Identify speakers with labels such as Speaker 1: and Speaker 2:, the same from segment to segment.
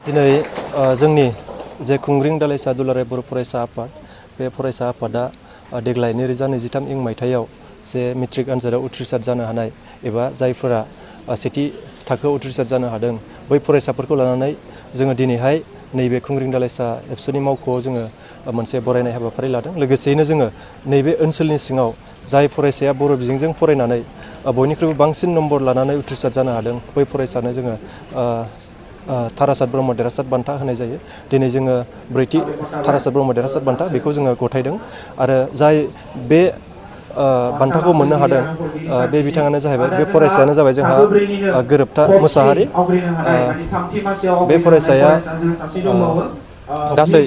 Speaker 1: दिनै जोंनि जे खुंग्रिं दालाइसा दुलाराय बर' फरायसा आफाद बे फरायसा आफादा देग्लाय 2023 मायथाइयाव जे मेट्रिक आनजादाव उथ्रिसार जानो हानाय एबा जायफोरा सेथि थाखोआव उथ्रिसार जानो हादों बै फरायसाफोरखौ लानानै जोङो दिनैहाय नैबे खुंग्रिं दालाइसा एबसुनि मावख'आव जोङो मोनसे बरायनाय हाबाफारि लादों। लोगोसेयैनो जोङो नैबे ओनसोलनि सिङाव जाय फरायसाया बर' बिजोंजों फरायनानै बयनिख्रुइबो बांसिन नम्बर लानानै उथ्रिसार जानो हादों बै फरायसानो जोङो तारासात ब्रह्म देरहासात बान्था होनाय जायो। दिनै जोङो ब्रैथि तारासात ब्रह्म देरहासात बान्था बेखौ जोङो गथायदों आरो जाय बे बान्थाखौ मोननो हादों बे बिथाङानो जाहैबाय बे फरायसायानो जाबाय जोंहा गोरोबथा मुसाहारि। बे फरायसाया गासै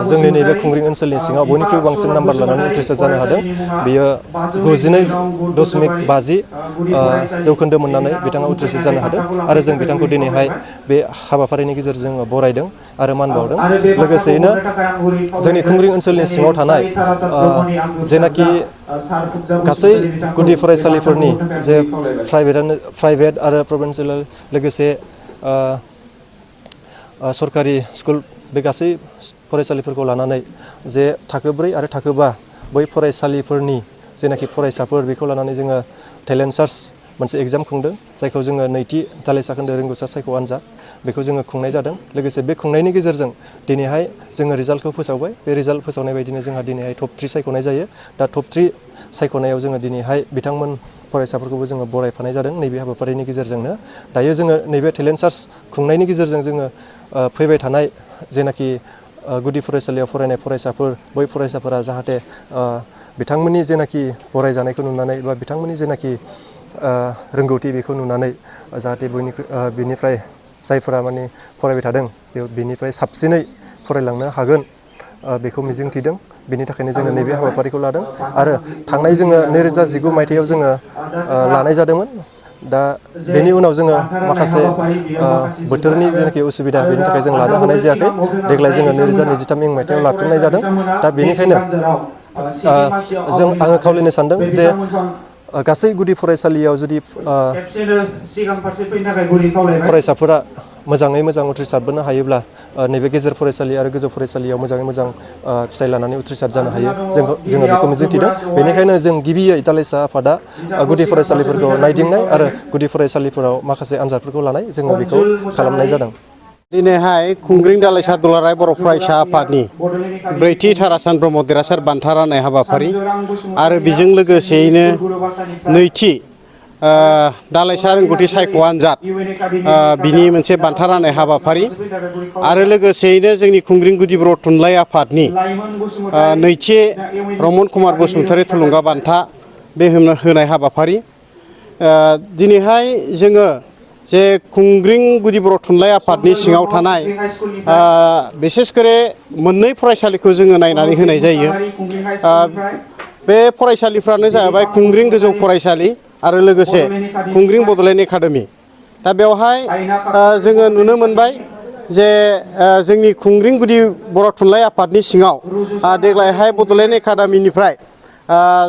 Speaker 1: जोंनि नैबे खुंग्रिं ओनसोलनि सिङाव बयनिख्रुइबो बांसिन नाम्बार लानानै उथ्रिसार जानो हादों। बेयो 92.50 जौखोन्दो मोननानै बिथाङा उथ्रिसार जानो हादों आरो जों बिथांखौ दिनैहाय बे हाबाफारिनि गेजेरजों बरायदों आरो मान बावदों। लोगोसेयैनो जोंनि खुंग्रिं ओनसोलनि सिङाव थानाय जेनाखि गासै गुदि फरायसालिफोरनि जे प्राइभेट आरो प्रभिन्सियेल लोगोसे सरकारि स्कुल बे गासै फरायसालिफोरखौ लानानै जे थाखो 4 आरो थाखो 5 बै फरायसालिफोरनि जेनाखि फरायसाफोर बेखौ लानानै जोङो टेलेन्ट सार्च मोनसे एग्जाम खुंदों, जायखौ जोङो नैथि दालाइसा खोन्दो रोंगौसा सायख' आनजाद बेखौ जोङो खुंनाय जादों। लोगोसे बे खुंनायनि गेजेरजों दिनैहाय जोङो रिजाल्टखौ फोसावबाय। बे रिजाल्ट फोसावनाय बायदिनो जोंहा दिनैहाय टप 3 सायख'नाय जायो। दा टप 3 सायख'नायाव जोङो दिनैहाय बिथांमोन फरायसाफोरखौबो जोङो बरायफानाय जादों नैबे हाबाफारिनि गेजेरजोंनो। दायो जोङो नैबे टेलेन्ट सार्च खुंनायनि गेजेरजों जोङो फैबाय थानाय जेनाखि गुदि फरायसालियाव फरायनाय फरायसाफोर बै फरायसाफोरा जाहाथे बिथांमोननि जेनाखि फरायजानायखौ नुनानै बा बिथांमोननि जेनाखि रोंगौथि बेखौ नुनानै जाहाथे बिनिफ्राय जायफोरा माने फरायबाय थादों बेनिफ्राय साबसिनै फरायलांनो हागोन बेखौ मिजिंथिदों। बेनि थाखायनो जोङो नैबे हाबाफारिखौ लादों आरो थांनाय जोङो 2019 मायथाइयाव जोङो लानाय जादोंमोन। दा बेनि उनाव जोङो माखासे बोथोरनि जेनाखि उसुबिदा बेनि थाखाय जों लानो हानाय जायाखै। देग्लाय जोङो 2023 मायथाइयाव लाफिननाय जादों। दा बेनिखायनो आङो खावलायनो सानदों जे गासै गुदि फरायसालियाव जुदि फरायसाफोरा मोजाङै मोजां उथ्रिसारबोनो हायोब्ला नैबे गेजेर फरायसालि आरो गोजौ फरायसालियाव मोजाङै मोजां फिथाइ लानानै उथ्रिसार जानो हायो जोङो बेखौ मिजिंथिदों। बेनिखायनो जों गिबियै दालाइसा आफादा गुदि फरायसालिफोरखौ नायदिंनाय आरो गुदि फरायसालिफोराव माखासे आनजादफोरखौ लानाय जोङो बेखौ खालामनाय जादों।
Speaker 2: दिनैहाय खुंग्रिं दालाइसा दुलाराय बर' फरायसा आफादनि ब्रैथि तारासान ब्रह्म देरहासार बान्था राननाय हाबाफारि आरो बेजों लोगोसेयैनो नैथि दालाइसा रोंगौथि सायख' आनजाद बिनि मोनसे बान्था राननाय हाबाफारि आरो लोगोसेयैनो जोंनि खुंग्रिं गुदि बर' थुनलाइ आफादनि नैथि रमन कुमार बसुमतारी थुलुंगा बान्था बे होनाय हाबाफारि। दिनैहाय जोङो जे खुंग्रिं गुदि बर' थुनलाइ आफादनि सिङाव थानाय बिसेसकरे मोननै फरायसालिखौ जोङो नायनानै होनाय जायो। बे फरायसालिफ्रानो जाहैबाय खुंग्रिं गोजौ फरायसालि आरो लोगोसे खुंग्रिं बड'लेण्ड एकाडेमि। दा बेवहाय जोङो नुनो मोनबाय जे जोंनि खुंग्रिं गुदि बर' थुनलाइ आफादनि सिङाव देग्लायहाय बड'लेण्ड एकाडेमिनिफ्राय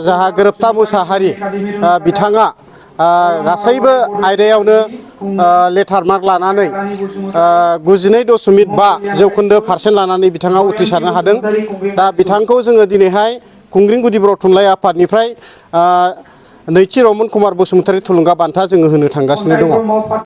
Speaker 2: जाहा गोरोबथा मुसाहारि बिथाङा गासैबो आयदायावनो लेटार मार्क लानानै 92.5 जौखोन्दो पारसेन्ट लानानै बिथाङा उथ्रिसारनो हादों। दा बिथांखौ जोङो दिनैहाय खुंग्रिं गुदि बर' थुनलाइ आफादनिफ्राय नैथि रमन कुमार बसुमतारी थुलुंगा बान्था जोङो होनो थांगासिनो दङ।